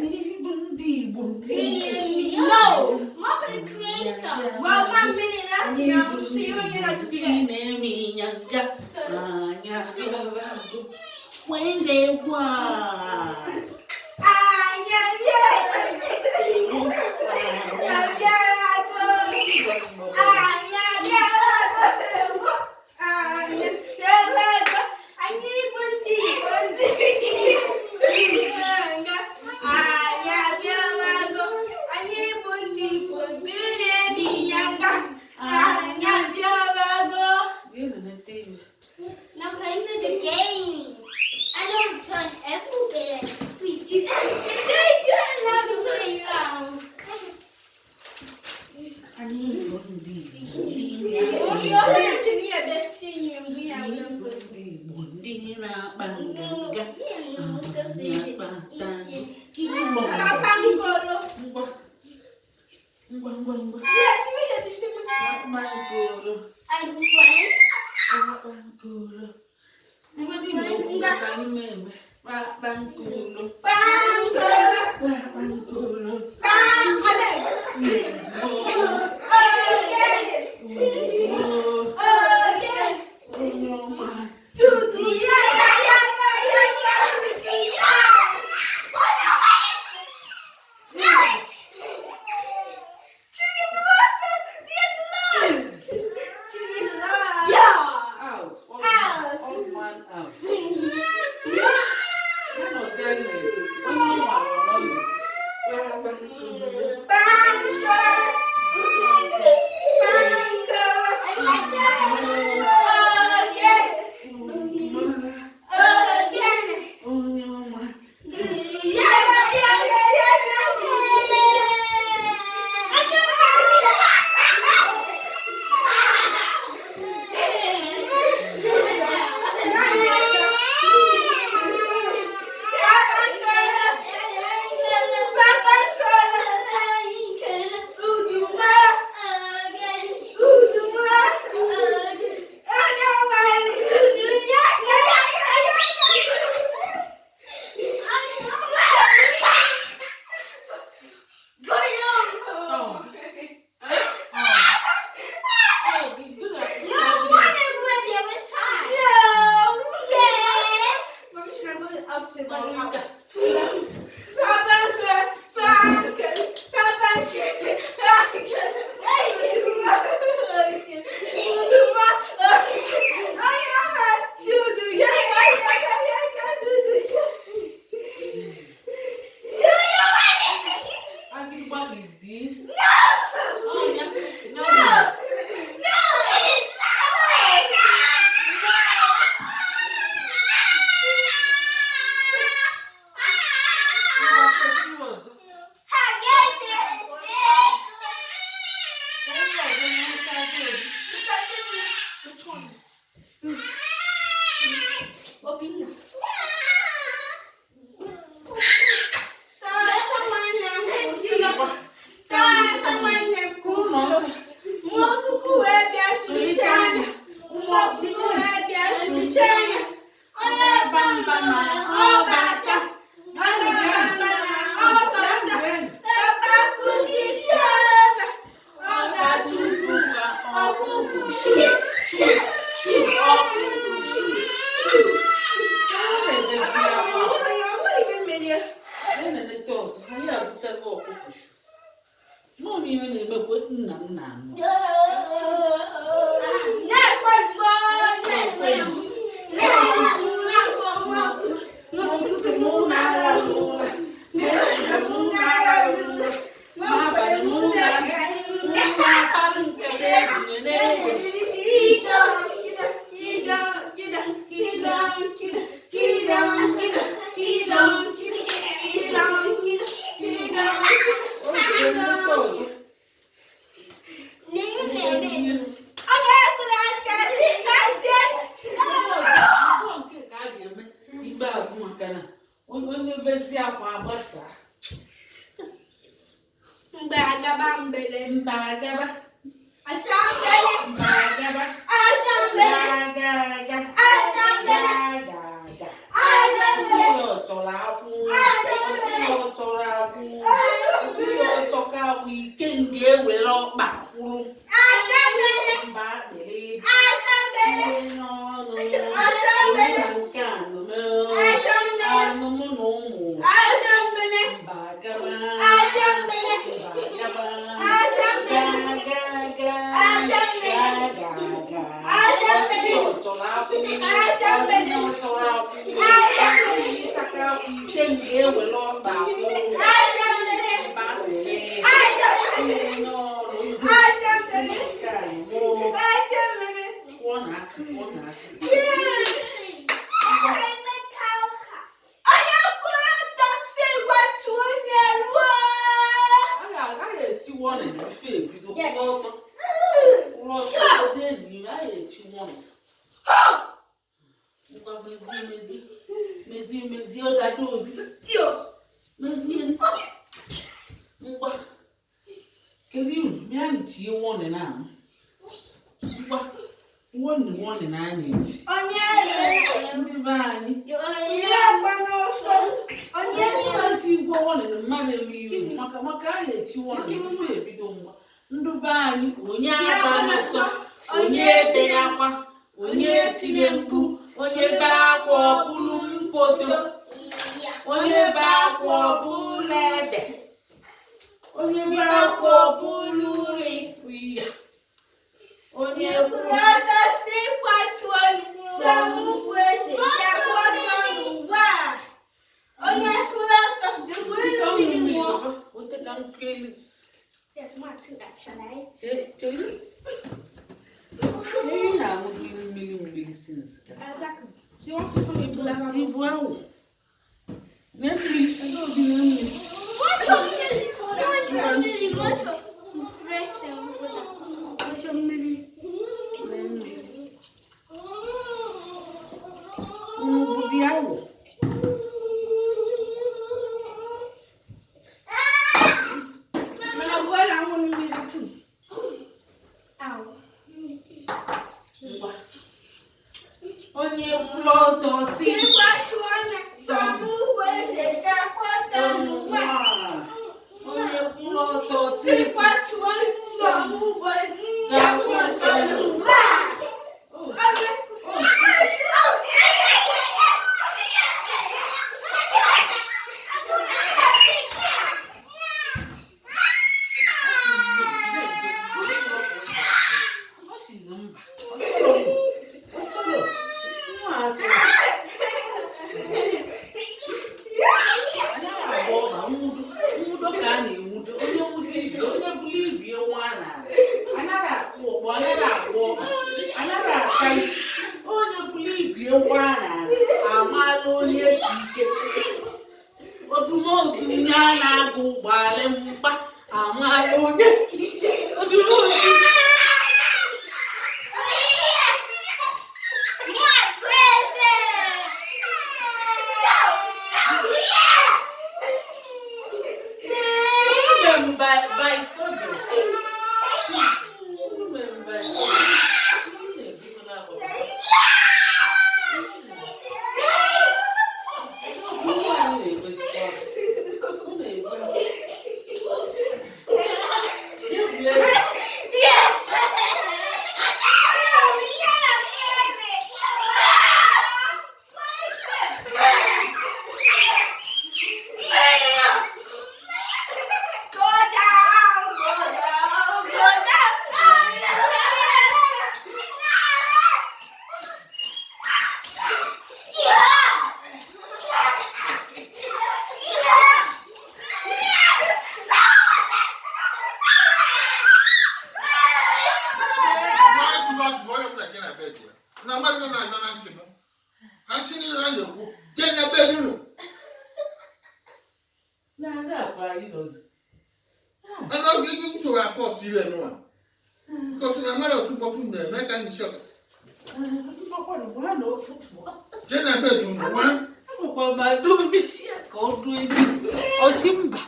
Ndị bụ ndị Igbo. No. Mom, the creator. Well, 1 minute less now, so you only like Ndị na-eme ịnyanga anyị abịabago kwere egwu a. Anya Egwu anyị. Anya anyị bụ ndị Igbo ndị nga anyị abịawago anyị bụ ndị Igbo ndị na-eme ịnyanga anyị abịawago. Ga-enenete iwe. Now playing with the game. I don't turn everywhere. We do that. They do another way round. Anyị bụ ndị Igbo ndị Anyị Anyị bụ ndị Igbo ndị na-akpa nganga anyị akpata Igbo. Ngwa ngwa ngwa ngwa. Kpakpankoro. I'm friends. Kpakpankoro. Ngwa dị n'okwu ka anyị na-eme kpakpankoro. Kpakpankoro. Kpakpankoro. Onye ọma. Tutu ya ya ya ya ya ya ya. Yeah. Out. All Out. All man out. Ya nọzie n'etiti. Onye ọ mara ọ nọ n'etiti. Kpakpankoro. Onye ọma. Ya ya ya ya ya ya. Oh. Oh, good No, one every other time. Yeah. Agịrịgba is the. Oh, yeah. No. Ngwa, ọzọ. Ka ihe ọzọ n'aka gị obi. Which one? Obinna. Tata nwanne m kwụsịrị. Tata nwanne m kwụsịrị. Nwa ọkụkụ wee bịa tụrịcha anya. Nwa ọkụkụ wee bịa tụrịcha anya. Onye Bamba na Ọ bata. Ọ na-aba mba na ọ bata. Papa kụsisi ebe. Ọ ga-atụfu ọkụkụ shu shu shu ọkụkụ shu shu. Ọ nwere ibe mmeri ya. Anyị na-eleta ọzọ, anyị abụchago ọkụkọ shu. Nọọ n'ihe na-emekwe nna nna anụ. Na-ekwe na-ekwe n'ụtụtụ m na-arahụ ụra, n'ehihie m na-arahụ ụra, N'abalị m na-akparị nkata ejine na-ewe. O jide nnukwu ọzọ. Nke nke ka a ga-eme ikpeazụ maka na onye bezi akwa agbasaa. Mgbe agaba mbele, Mba agaba, acha mbele, mba agaba, acha mbele, aga aga, acha mbele, aga aga. Sị ya ọ chọrọ akwụ. Sị ya ọ chọrọ akwụ. Sị ya ọ chọka akwụ. Ikenga ewere ọkpa kwụrụ. Mba akpịrị. Tinye n'ọnụ. Onye na nke anụmụ. Anụmụ na ụmụ. Mba gaba. Mba gaba. Ga ga ga. Ga ga ga. Ọ sị ya ọ chọrọ akwụ. Ọ sị ya ọ chọrọ akwụ. Ịchaka akwụ. Ikenga ewere ọkpa kwụrụ. Mba akpịrị. Tinye n'ọnụ. Nke anụmụ. Kwụọ n'aka, kwụọ n'aka. Onye kwụrụ ọtọ si gwatuo onye ruo. A ga-eti warning ife ebido kwụrụ ọtọ. Kwụrụ ọtọ, mezie n'ime, a ga-eti warning. Ngwa, mezie, mezie, mezie, mezie, ọ ga-ada obi. Mezie. Ngwa. Kedu uru? Bịa na tie warning ahụ. Ngwa. Warning, warning a na-eti. Onye Ndị be anyị. onye agba n'ọsọ. Onye Ọchị igwe warning mmadụ eme iwu maka a na-eti warning ife ebido. Ngwa, ndụ be anyị, onye agba n'ọsọ, onye etere akwa, onye etinye mkpu, onye bee akwa ọbụlụ mkpodo, onye bee akwa ọbụlụ ede, onye bee akwa ọbụlụ uri ya, onye kwụrụ ọtọ si kwatuo onye sọ mụ bụ eze ya kwụ ọtọ ugbu a. Onye kwụrụ ọtọ jụrụ mmiri ṅụọ. Weta ka m kelu. Yes, Martin, shall I? Chere, ihe na-aṅụzi mmiri mmiri since. Exactly. You want to come into lava? Ibu ahụ na mmiri ebe obi na mmiri. Watch your mmiri, watch your fresh water. Watch your mmiri. Na mmiri unu bụbi awụ. Mana gwa na anwụ mmiri too. Ow. Ngwa, onye kwụrụ ọtọ si Ịkwatu onye sọ mụ bụ eze ga kwụ ọtọ n'ugbu a. Onye kwụrụ ọtọ si Ịkwatu onye sọ mụ bụ eze ga kwụ ọtọ n'ugbu a. Onye Ọ sị na mba, ọ chọrọ, ọ chọrọ nwa achọrọ. Anaghị agba ọba nwudo nwudo ka a na-enwudo onye nwudo ibe onye bụrụ ibie nwa n'ala. Anaghị akụ ọkpọ, anaghị agba ọba, anaghị aka isi. Onye bụrụ ibie nwa n'ala amaala onye ji ike. Odumodu nye a na-agụ gbalị mgba amaala onye ji ike. Odumodu. My present! Them by soldier. Them by soldier. Go down, go down, go down. Atụrụ atụrụ onye ọbụla jee na bed ya na mmadụ nọ na-anọ na ntị m ka ntị niile a na-ekwu jee na bed unu. Na-ada akwa anyị nọzi. Ana oge ego usoro akọsụ ire nụwa bikọsụ na mmadụ otu kpọpụ na-eme ka anyị chọrọ. Mgbakwanụ ha na ụtụtụ. Jee na bed unu nwa. Abụkwa m Adaobi si ya ka ọ dụọ echi. Ọsị mba.